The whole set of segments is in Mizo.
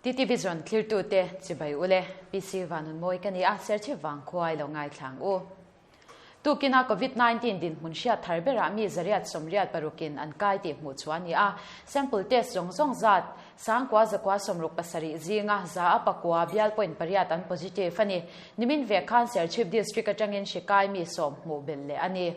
TT Vision thlirtute chibai ule PC Vanunmawi ka ni a, Serchhip vangkhua i lo ngaithlang u. Tukina Covid 19 dinhmun hriat thar berah mi zariat sawmriat parukin an kai tih hmuh chhuah a ni a, sample test zawng zawng zat sangkua zakua sawmruk pasarih zinga za a pakua bial point pariat an positive a ni. Nimin vek khan Serchhip District atangin hri kai mi sawm hmuh belh leh a ni.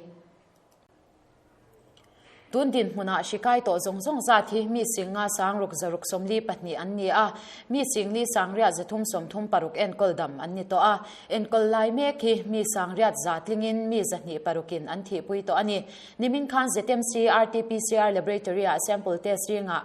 Tun dinhmunah hri kai tawh zawng zawng zat hi mi singa sangruk zaruk sawmli pahnih an ni a, mi singli sangriat zathum sawmthum paruk enkawl dam an ni tawh a. Enkawl lai mek hi mi sangriat za tlingin mi zahnih parukin an thihpui tawh a ni. Nimin khan ZMC RT-PCR Laboratory-ah sample test ringah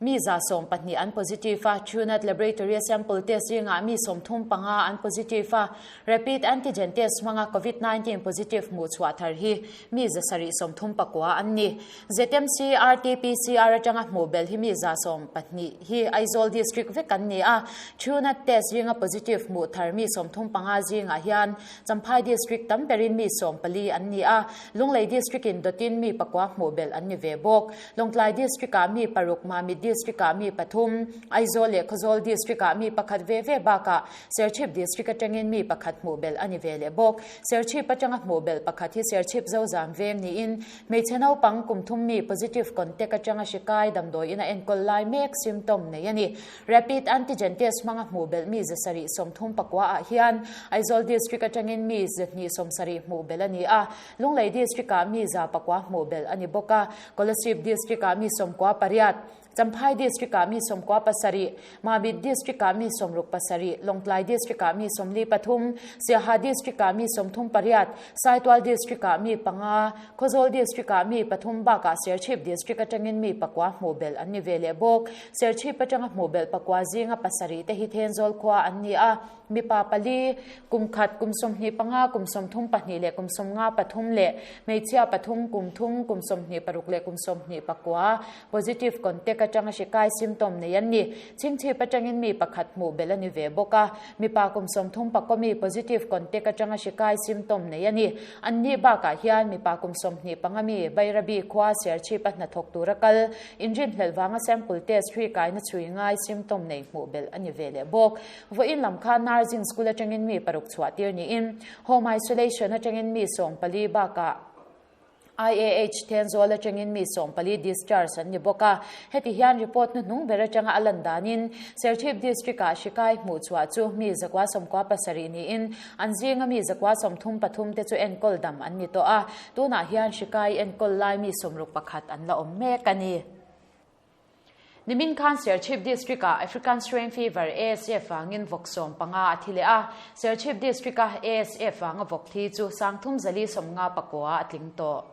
Mi 120 an positive a, Truenat Laboratory-a sample test zingah mi 35 an positive a, rapid antigen test hmanga Covid 19 positive hmuh chhuah thar hi mi 739 an ni. ZMC RT-PCR atanga hmuh belh hi mi 120 hi Aizawl District vek an ni a, Truenat test zinga positive hmuh thar mi 35 zingah hian Champhai District tam berin mi 14 an ni a, Lunglei District-in dawtin mi pakua hmuh belh an ni ve bawk. Lawngtlai District-ah mi paruk, Mamit District-ah mi pathum, Aizawl leh Khawzawl District-ah mi pakhat ve ve bakah Serchhip District atangin mi pakhat hmuh belh a ni ve leh bawk. Serchhip atanga hmuh belh pakhat hi Serchhip Zozam veng niin hmeichhe naupang kum thum mi positive contact atanga hri kai damdawiin a enkawl lai mek symptom nei a ni. Rapid antigen test hmanga hmuh belh mi 734 ah hian Aizawl District atangin mi 270 hmuh belh a ni a, Lunglei District-ah mi 109 hmuh belh a ni bawk a, Kolasib District-ah mi 98, Champhai District-ah mi 97, Mamit District-ah mi 67, Lawngtlai District-ah mi 43, Siaha District-ah mi 38, Saitual District-ah mi panga, Khawzawl District-ah mi pathum bakah Serchhip District atangin mi pakua hmuh belh an ni ve leh bawk. Serchhip atanga hmuh belh pakua zinga pasarih te hi Thenzawl khua an ni a. Mipa pali, kum khat, kum 25, kum 32 leh kum 53 leh hmeichhia pathum, kum thum, kum 26 leh kum 29 positive contact atanga hri kai symptom nei an ni. Chhingchhip atangin mi pakhat hmuh belh a ni ve bawk a, mipa kum 30 mi positive contact atanga hri kai symptom nei a ni. An nih bakah hian mipa kum 25 mi Bairabi khua Serchhip a hnathawk tura kal inrinhlelh vanga sample test hri kaina chhui ngai symptom nei hmuh belh a ni ve leh bawk. Vawiin lam kha Nursing School atangin mi paruk chhuah tir niin Home Isolation atangin mi 14 bakah IAH Thenzawl atangin mi 14 discharge an ni bawk a. Heti hian report hnuhnung ber atanga a lan danin Serchhip District-ah hri kai hmuh chhuah chu mi 197 niin an zinga mi 133 te chu enkawl dam an ni tawh a. Tunah hian hri kai enkawl lai mi 61 an la awm mek a ni. Nimin khan Serchhip District-ah African Swine Fever, ASF, vangin vawk 15 a thi leh a. Serchhip District-a ASF vanga vawk thi chu 3459 a tling tawh.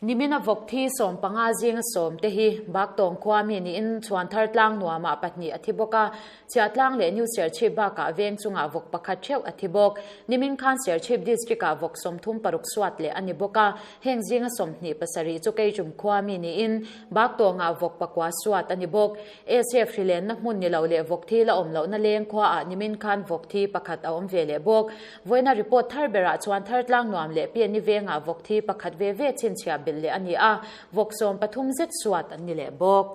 Nimina vawk thi 15 zinga sawm te hi Baktawng khua mi niin Chhuanthar tlang nuamah pahnih a thi bawk a. Chhiahtlang leh New Serchhip bakah veng chungah vawk pakhat theuh a thi bawk. Nimin khan Serchhip District-ah vawk 36 suat leh a ni bawk a, heng zinga 27 chu Keichum khua mi niin Baktawngah vawk pakua suat a ni bawk. ACF hrilenna hmun ni lo leh vawk thi la awm lohna leng khuaah nimin khan vawk thi pakhat a awm ve leh bawk. Vawiina report thar berah chuan Thartlang nuam leh Piani vengah vawk thi pakhat ve ve chhinchhiah belh leh a ni a, vawk 13 zet suat an ni leh bawk.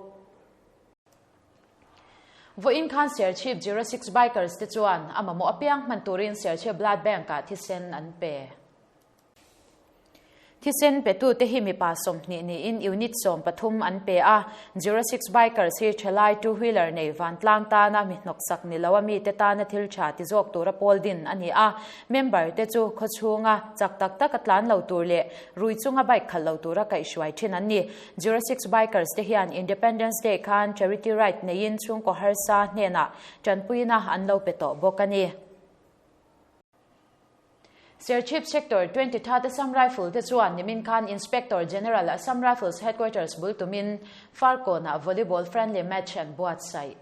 Vawiin khan Serchhip 06 Bikers te chuan a mamawh apiang hman turin Serchhip Blood Bank-ah thisen an pe. Thisen petute hi mipa 20 niin unit 13 an pe a. 06 Bikers hi thalai two wheeler nei vantlang tana mi hnawksak ni lo a mite tana thil tha ti zawk tura pawl din a ni a. Member te chu khawchhunga chak tak taka tlan lo tur leh rui chunga bike khalh lo tura kaihhruai thin an ni. 06 Bikers te hian Independence Day khan charity ride neiin chhungkaw harsa hnenah tanpuina an lo pe tawh bawk a ni. Serchhip Sector 23 Assam Rifle te chuan nimin khan Inspector General Assam Rifles Headquarters bul tumin Farkawnah Volleyball Friendly Match an buatsaih.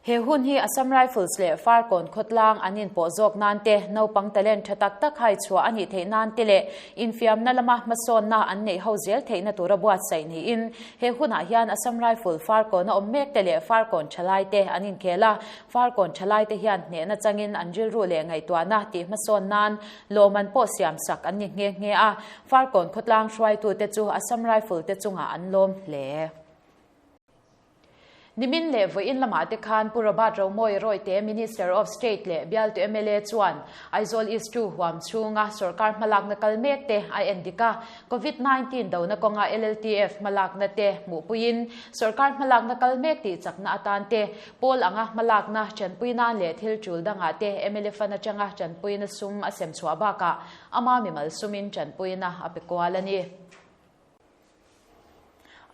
He hun hi Assam Rifles leh Farkawn khawtlang an inpawh zawk nan te, naupang talent tha tak tak hai chhuah a nih theih nan te leh infiamna lama hmasawnna an neih ho zel theihna tura buatsaih niin he hunah hian Assam Rifle Farkawn a awm mek te leh Farkawn thalai te an inkhel a. Farkawn thalai te hian hnehna changin an rilru leh ngaihtuahna tih hmasawn nan lawmman pawh siamsak an ni nghe nghe a. Farkawn khawtlang hruaitute chu Assam Rifle te chungah an lawm hle. Nimin leh vawiin lamah te khan Pu Robert Romawia Rawite, Minister of State leh bialtu mla chuan Aizawl East ii huam chhunga sawrkar hmalakna kal mek te a en dik a, Covid 19 dona kawnga LLTF hmalakna te hmuhpuiin sawrkar hmalakna kal mek tih chakna atan te, pawl anga hmalakna tanpui nan leh thil tul dangah te mla fund atanga tanpuina sum a sem chhuah bakah ama mimal sumin tanpuina a pe kual a ni.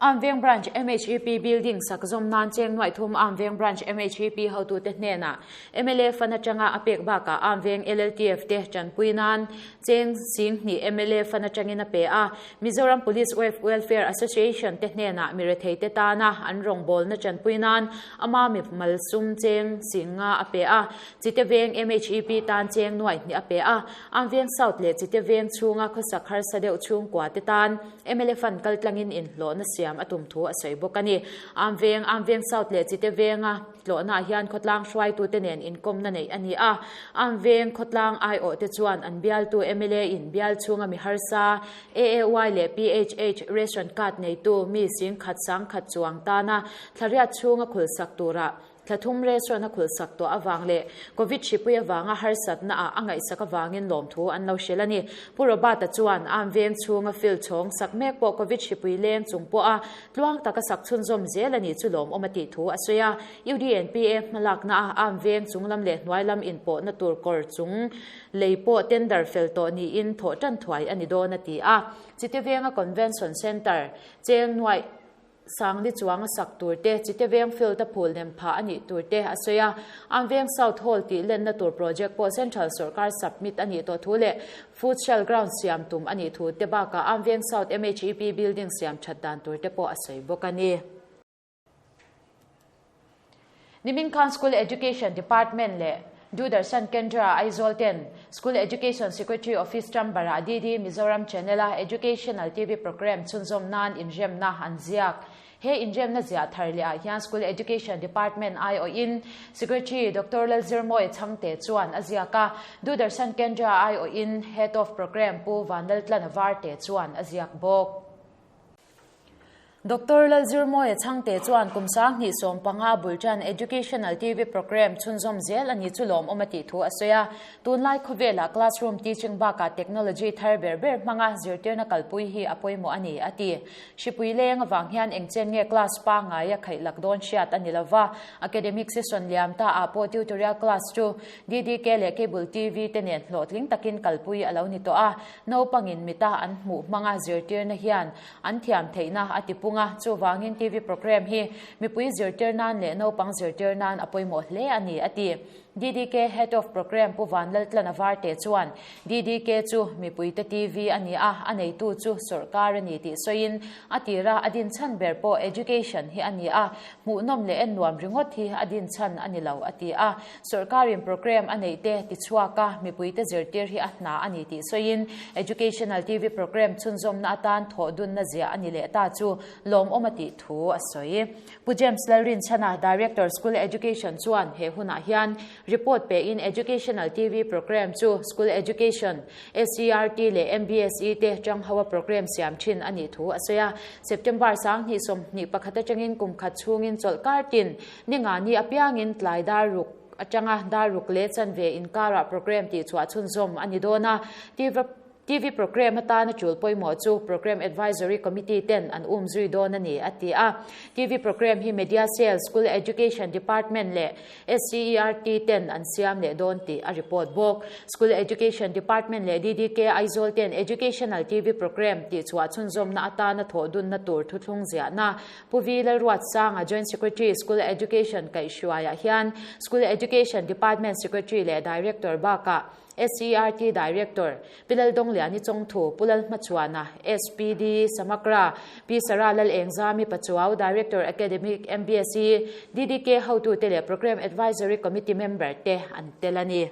Amveng Branch MHEP Building sak zawm nan cheng nuaih thum Amveng Branch MHEP hotute hnenah mla fund atanga a pek bakah Amveng LLTF te tanpui nan cheng sing hnih mla fund atangin a pe a. Mizoram Police Welfare Association te hnenah mirethei te tana an rawngbawlna tanpui nan ama mimal sum cheng sing nga a pe a. Chite Veng MHEP tan cheng nuaih hnih a pe a. Amveng South leh Chite Veng chhunga khawsak harsa deuh chhungkua te tan mla Fund kaltlangin inhlawhna siam a tum thu a sawi bawk a ni. Amveng, Amveng South leh Chite Venga tlawhnaah hian khawtlang hruaitute nen inkawmna neih a ni a. Amveng khawtlang aiawhte chuan an bialtu mla in bial chhunga mi harsa, AAY leh PHH ration card neitu mi singkhat sangkhat chuang tana thlariat chhunga khulsak tura Thla thum restaurant a khulh sak tawh avang leh Covid hripui avanga harsatna ah a ngaihsak avangin lawmthu an lo hrilh a ni. Pu Robert-a chuan Arm veng chhunga field chhawng sak mek pawh Covid hripui leng chung pawha tluang taka sak chhunzawm zel a nih chu lawmawm a tih thu a sawi a. UDNPA hmalakna a Arm veng chung lam leh hnuai lam inpawhna tur kawr chung lei pawh tender fel tawh niin thawh tan thuai a ni dawn a ti a. Chite venga Convention Centre cheng nuaih Sangli chuang a sak tur te, Chite Veng Field a phul nem phah a nih tur te a sawi a. Am Veng South Hall tih lenna tur project pawh Central sawrkar submit a nih tawh thu leh Futsal ground siam tum a nih thu te bakah Am Veng South MHEP building siam that dan tur te pawh a sawi bawk a ni. Nimin khan School Education Department leh Doordarshan Kendra Aizawl ten School Education Secretary Office Chamber-ah DD Mizoram Channel-a Educational TV Programme chhunzawm nan inremna an ziak. He inremna ziah thar leh ah hian School Education Department aiawhin Secretary Doctor Lalzirmawia Chhangte chuan a ziak a, Doordarshan Kendra aiawhin Head of Programme Pu Vanlaltlana Varte chuan a ziak bawk. Doctor Lalzirmawia Chhangte chuan kum 2015 bul tan Educational TV Programme chhunzawm zel a ni chu lawmawm a tih thu a sawi a. Tunlai khawvelah classroom teaching bakah technology thar ber ber hmanga zirtirna kalpui hi a pawimawh a ni, a ti. Hripui leng avang hian engchen nge class pangngai a khaih lak dawn hriat a ni lova. Academic session liam ta ah pawh tutorial class chu DDK leh Cable TV te nen hlawhtling takin kalpui a lo ni tawh a. Naupangin mita an hmuh hmanga zirtirna hian an thiam theihna a ti pung a, chuvangin TV programme hi mipui zirtir nan leh naupang zirtir nan a pawimawh hle a ni, a ti. DDK Head of Programme Pu Vanlaltlana Varte chuan DDK chu mipuite TV a ni a, a neitu chu sawrkar a ni tih sawiin a tira a din chhan ber pawh education hi a ni a, hmuhnawm leh en nuam ringawt hi a din chhan a ni lo, a ti a. Sawrkarin programme a neih te tichhuak a, mipuite zirtir hi a hna a ni tih sawiin Educational TV programme chhunzawmna atan thawh dunna ziah a ni leh ta chu lawmawm a tih thu a sawi. Pu James Lalrinchhana, Director School Education chuan he hunah hian report pein Educational TV programme chu School Education, SCERT leh MBSE te changho a programme siam thin a nih thu a sawi a. September 2021 atangin kum khat chhungin chawlh kar tin Ningani apiangin tlai dar ruk atanga dar ruk leh chanve inkarah programme tihchhuah chhunzawm a ni dawn a. TV programme atana tul pawimawh chu Programme Advisory Committee ten an um zui dawn a ni, a ti a. TV programme hi Media Cell, School Education Department leh SCERT ten an siam leh dawn tih a report bawk. School Education Department leh DDK Aizawl ten Educational TV programme tihchhuah chhunzawmna atana thawh dunna tur thuthlung ziahna Pu Vi Lalruatsanga, Joint Secretary, School Education kaihhruaiah hian School Education Department Secretary leh Director bakah SCERT Director, Pi Laldawngliani Chawngthu, Pu Lalhmachhuana, SPD, Samakra, Pi Sarah Lalengzami Pachuau, Director Academic, MBSE, DDK hotute leh Programme Advisory Committee member te an tel a ni.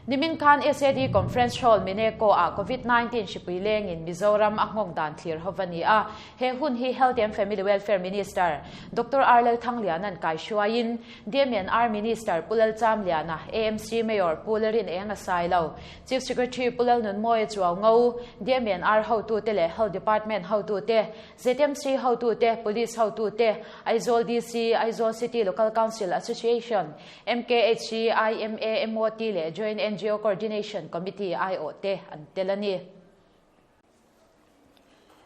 Nimin khan SAD Conference Hall Mineko ah Covid 19 hripui lengin Mizoram a nghawng dan thlir ho va ni a. He hun hi Health and Family Welfare Minister Doctor R Lalthangliana'n kaihruaiin DMNR Minister Pu Lalchamliana, AMC Mayor Pu Lalrinenga Sailo, Chief Secretary Pu Lalnunmawia Chuaungo, DMNR hotute leh Health Department hotute, ZMC hotute, Police hotute, Aizawl DC, Aizawl City Local Council Association, MKHC, IMA, MOT leh Joint NGO Coordination Committee aiawhte an tel a ni.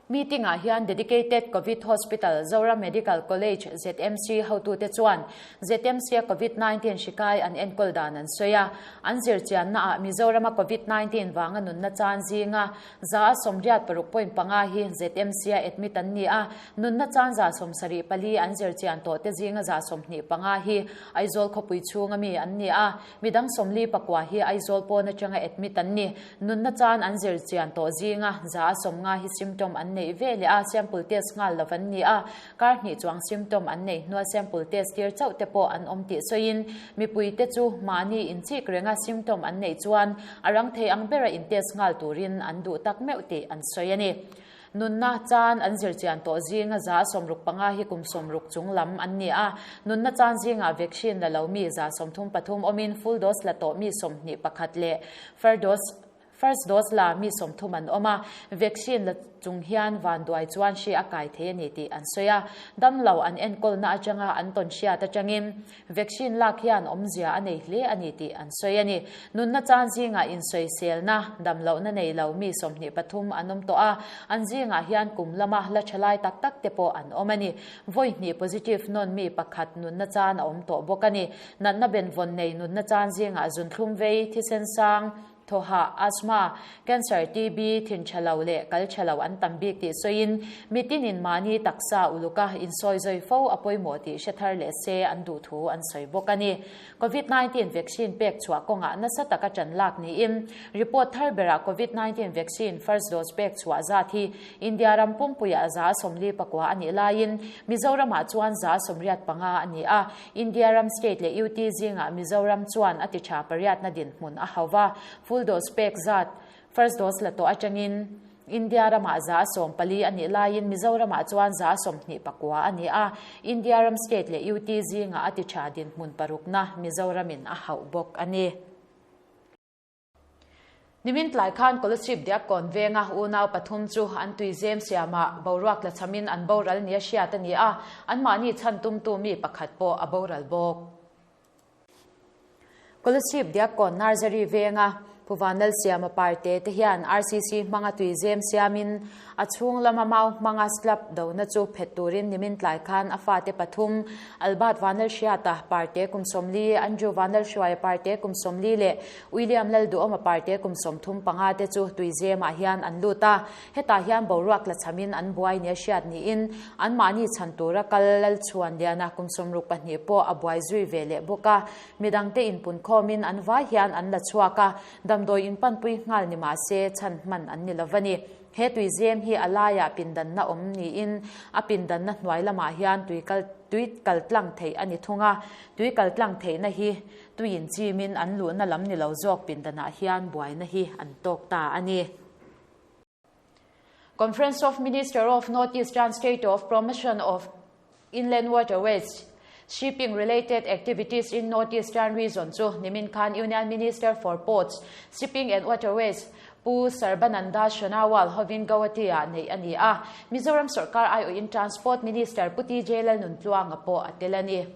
Meeting-ah hian Dedicated Covid Hospital, Zoram Medical College, ZMC, hotute chuan ZMC-a Covid 19 hri kai an enkawl dan an sawi a. An zirchiannaah Mizorama Covid 19 vanga nunna chan zinga 186.5 hi ZMC-a admit an ni a, nunna chan 74 an zirchian tawhte zinga 25 hi Aizawl khawpui chhunga mi an ni a. Midang 49 hi Aizawl pawn atanga admit an ni. Nunna chan an zir chian tawh zinga 150 hi symptom an neih ve leh a, sample test nghal lo an ni a. Kar hnih chuang symptom an neih hnua sample test tir chauh te pawh an awm tih sawiin, mipuite chu mahni inchik renga symptom an neih chuan a rang thei ang bera in test nghal turin an duh tak meuh tih an sawi a ni. Nunna chan an zir chian tawh zinga 65 hi kum 60 chung lam an ni a. Nunna chan zingah vaccine la lo mi 33 awmin full dose la tawh mi 21 leh first dose la mi 30 an awm a. Vaccine la chung hian vanduai chuan hri a kai thei a ni tih an sawi a. Damlo an enkawlna atanga an tawn hriat atangin Vaccine lak hian awmzia a nei hle a ni tih an sawi a ni. Nunna chan zingah insawiselna, damlohna nei lo mi 23 an awm tawh a, an zingah hian kum lama la tha lai tak tak te pawh an awm a ni. Vawi hnih positive nawn mi pakhat nunna chan a awm tawh bawk a ni. Natna benvawn nei nunna chan zingah zunthlum vei, thisen sang, Thawhah, asthma, cancer, TB, thin tha lo leh kal tha lo an tam bik tih sawiin, mitinin mahni taksa uluka insawi zawi fo a pawimawh tih hre thar leh se an duh thu an sawi bawk a ni. Covid 19 vaccine pek chhuah kawngah nasa taka ṭan lak niin, report thar berah Covid 19 vaccine first dose pek chhuah zat hi India ram pumpuiah 49 a nih laiin Mizoramah chuan 85 a ni a. India ram state leh UT zingah Mizoram chuan a ti tha pariatna dinhmun a hau va, full dose pek zat first dose la tawh atangin India ramah 14 a nih laiin Mizoramah chuan 29 a ni a, India ram state leh UT zingah a ti tha dinhmun parukna Mizoramin a hauh bawk a ni. Nimin tlai khan Kolasib Diakkawn venga unau pathum chu an tuizem siamah boruak tla chhamin an boral nia hriat a ni a, anmahni chhan tumtu mi pakhat pawh a boral bawk. Kolasib Diakkawn Nursery venga Pu Vanlalsiama Parte te hian RCC hmanga tuizem siamin A chhung lama mau hmanga slab dona chu phet turin nimin tlai khan a fate pathum, Albert Vanlalhriata, Parte kum 40, Andrew Vanlalhruaia Parte kum 40 leh William Lalduhawma Parte kum 35 te chu tuizemah hian an lut a. Hetah hian boruak la chhamin an buai nia hriat niin anmahni chhan tura kal Lalchhuanliana kum 62 pawh a buai zui ve leh bawk a. Midangte inpunkhawmin an vai hian an la chhuak a, damdawi inpanpui nghal ni mah se chhan hman an ni lo va ni. He tuizem hi a laiah pindanna awm niin a pindanna hnuai lamah hian tui kal tui kal tlang theih a ni thung a. Tui kal tlang theihna hi tuiin chimin an luhna lam ni lo zawk pindanah hian buaina hi an tawk ta a ni. Conference of Minister of North Eastern State of Promotion of Inland Waterways, Shipping Related Activities in North Eastern Region chu nimin khan Union Minister for Ports, Shipping and Waterways Pu Sarbananda Sonowal hovin Guwahati-ah neih a ni a. Mizoram sorkar aiawhin Transport Minister Pu TJ Lalnuntluanga pawh a tel a ni.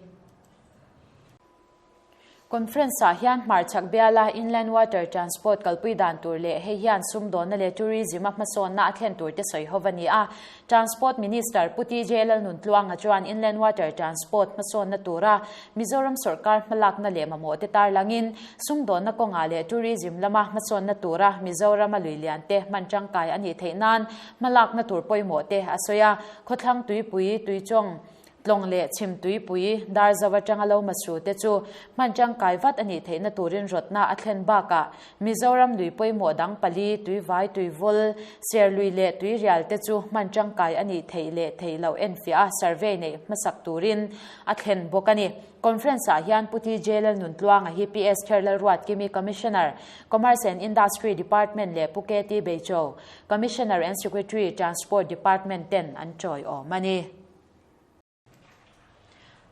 Conference-ah hian hmarchhak biala Inland Water Transport kalpui dan tur leh hei hian sumdawnna leh tourism-a hmasawnna a thlen tur te sawi ho a ni a. Transport Minister Pu TJ Lalnuntluanga chuan Inland Water Transport hmasawnna tura Mizoram sawrkar hmalakna leh mamawh te tarlangin sumdawnna kawngah leh tourism lama hmasawnna tura Mizorama lui lian te hman tangkai a nih theih nan hmalakna tur pawimawh te a sawi a. Khawthlang tuipui, tuichawng. Tlawng leh Chhimtuipui, Darzo atanga lo hmasu te chu hman tangkai vat a nih theihna turin rawtna a thlen bakah Mizoram lui pawimawh dang pali, Tuivai, Tuivul, Serlui leh Tuirial te chu hman tangkai a nih theih leh theih loh enfiah a survey neih hmasak turin a thlen bawk a ni. Conference ah hian Pu TJ Lalnuntluanga hi PS Kher Lalruatkimi Commissioner, Commerce and Industry Department leh Pu KT Beicho, Commissioner and Secretary, Transport Department ten an tawiawm a ni.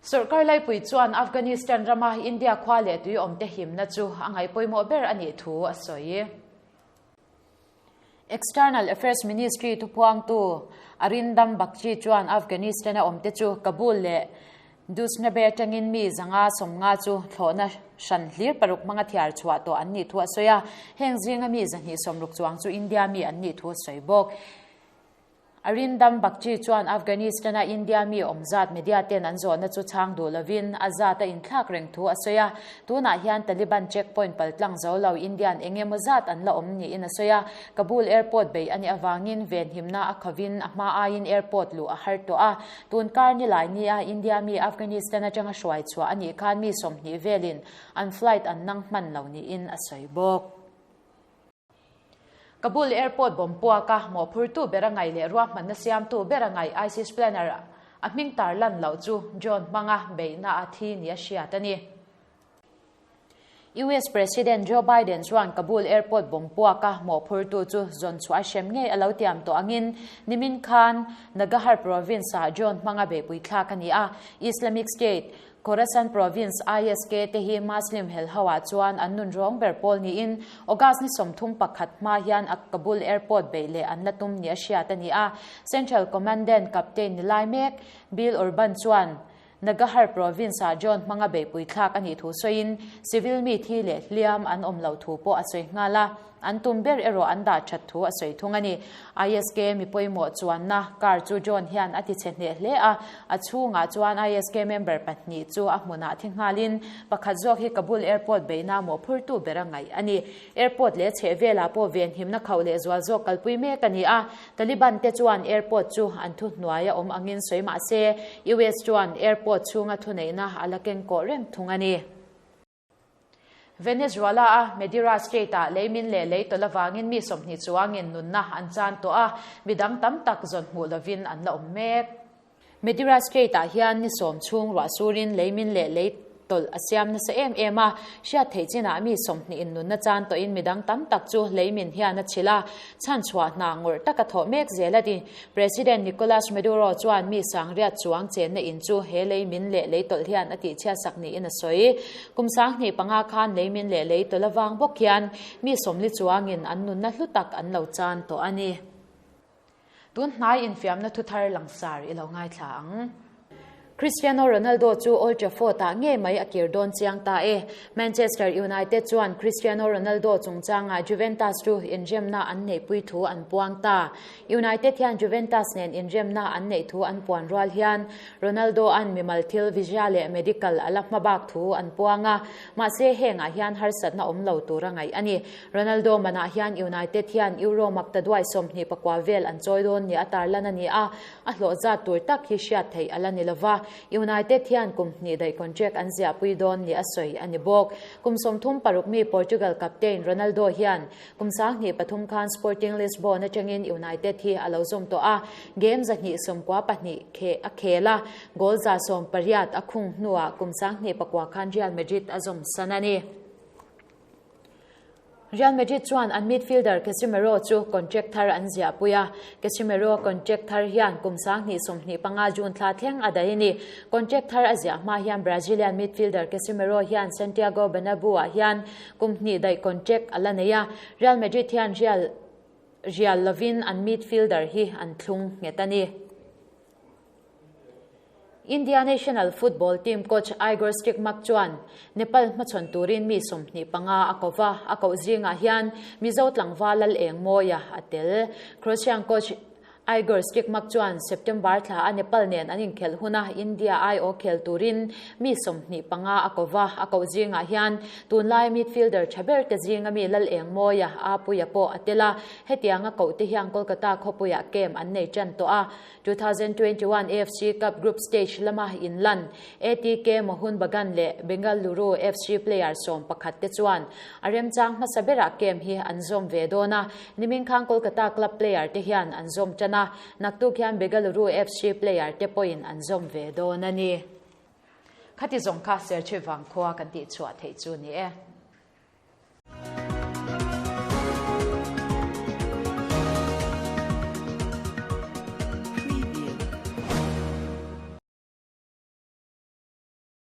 Sorkar laipui chuan Afghanistan rama India khua leh tui awmte himna chu a ngaih pawimawh ber a nih thu a sawi. External Affairs Ministry thupuangtu Arindam Bagchi chuan Afghanistan-a awmte chu Kabul leh Dushanbe atangin mi 550 chu thlawhna hran hlir paruk hmanga thiar chhuah tawh an nih thu a sawi a, heng zinga mi 260 chuang chu India mi an nih thu a sawi bawk. Arindam Bagchi chuan Afghanistan-a India mi awm zat media ten an zawhna chu chhang duh lovin a zat a inthlak reng thu a sawi a, tunah hian Taliban checkpoint paltlang zo lo Indian eng emaw zat an la awm niin a sawi a, Kabul airport bei a nih avangin venhimna a khovin a hma aiin airport luh a har tawh a, tun kar nilai nia India mi Afghanistan atanga hruai chhuah a nih khan mi 20 velin an flight an nang hman lo niin a sawi bawk. Kabul Airport bomb puaka mawhphurtu ber a ngaih leh ruahmanna siamtu ber a ngaih ISIS planner a hming tarlan loh chu drone hmanga beihna a thi ni a hriat a ni. US President Joe Biden chuan Kabul Airport bomb puaka mawhphurtu chu zawn chhuah a hrem ngei a lo tiam tawh angin nimin khan Nagahar province-ah drone hmanga beihpui thlak a ni a, Islamic State Khorasan Province ISK te hi Muslim hel ho ah chuan an nun rawng ber pawl niin August ni 31 hma hian a Kabul Airport beih leh an la tum ni a hriat a ni a. Central Commandant Captain ni lai mek Bill Urban chuan Nagahar Province ah drone hmanga beihpui thlak a nih thu sawiin civil mi thi leh hliam an awm loh thu pawh a sawi nghal a. An tum ber erawh an dah that thu a sawi thung a ni. ISK mi pawimawh chuanna car chu drone hian a tichhe hneh hle a, a chhungah chuan ISK member pahnih chu a hmunah thi nghalin pakhat zawk hi Kabul Airport beihna mawhphurtu ber a ngaih a ni. Airport leh chhehvelah pawh venhimna khauh leh zual zawk kalpui mek a ni a, Taliban te chuan airport chu an thuhnuai a awm angin sawi mah se, US chuan airport chhunga thuneihna a la kengkawh reng thung a ni. Venezuela-a Medira State-ah leimin leh lei tawlh avangin mi 20 chuangin nunna an chan tawh a, midang tam tak zawn hmuh lovin an la awm mek. Medira State-ah hian ni sawm chhung ruah surin leimin leh lei tawlh a siam nasa em em a, hriat theih chinah mi 20 in nunna chan tawhin midang tam tak chu leimin hian a chhilh a, chhanchhuah hna ngawrh taka thawh mek zel a ni. President Nicolas Maduro chuan mi 80 chuang chenna in chu he leimin leh lei tawlh hian a tihchhiatsak niin a sawi. Kum 2005 khan leimin leh lei tawlh avang bawk hian mi 40 chuangin an nunna hlu tak an lo chan tawh a ni. Tun hnai infiamna thuthar langsar i lo ngaithla ang. Cristiano Ronaldo chu Old Trafford-ah ngei mai a kir dawn chiang ta e. Manchester United chuan Cristiano Ronaldo chungchangah Juventus chu inremna an neihpui thu an puang ta. United hian Juventus nen inremna an neih thu an puan rual hian Ronaldo-a'n mimal thil visa leh medical a la hma bak thu an puang a, mahse hengah hian harsatna awm lo tura ngaih a ni. Ronaldo manah hian United hian Euro maktaduai 29 vel an chawi dawn nia tarlan a ni a, A hlawh zat tur tak hi hriat theih a la ni lova, United hian kum hnih daih contract an ziahpui dawn ni a sawi a ni bawk. Kum 36 mi Portugal captain Ronaldo hian kum 2003 khan Sporting Lisbon atangin United hi a lo zawm tawh a, game 294 a khel a, goal 180 a khung hnuah kum 2009 khan Real Madrid a zawm san a ni. Real Madrid chuan an midfielder Casemiro chu contract thar an ziahpui a, Casemiro contract thar hian kum 2025 June thla thleng a daih a ni. Contract thar a ziah hma hian Brazilian midfielder Casemiro hian Santiago Bernabeu-ah hian kum hnih daih contract a la nei a, Real Madrid hian Real rial lovin an midfielder hi an thlung nghet a ni. India national football team coach Igor Stimac chuan Nepal hmachhawn turin mi 25 a ko va, a koh zingah hian Mizo tlangval Lal Eng Mawia a tel. Croatian coach Igor Stimac chuan September thla a Nepal nen an inkhelh huna India aiawh khel turin mi 25 a ko va, a koh zingah hian tunlai midfielder tha ber te zinga mi Lalengmawia Apuia pawh a tel a, hetianga koh te hian Kolkata khawpuiah camp an nei tan tawh a. 2021 AFC Cup Group Stage lama inlan ATK Mohun Bagan leh Bengaluru FC player 11 te chuan a remchang hmasa berah camp hi an zawm ve dawn a, nimin khan Kolkata club player te hian an zawm tan a, naktuk hian Bengaluru FC player te pawhin an zawm ve dawn a ni. Khati zawng kha Serchhip vangkhua kan tihchhuah theih chu ni e.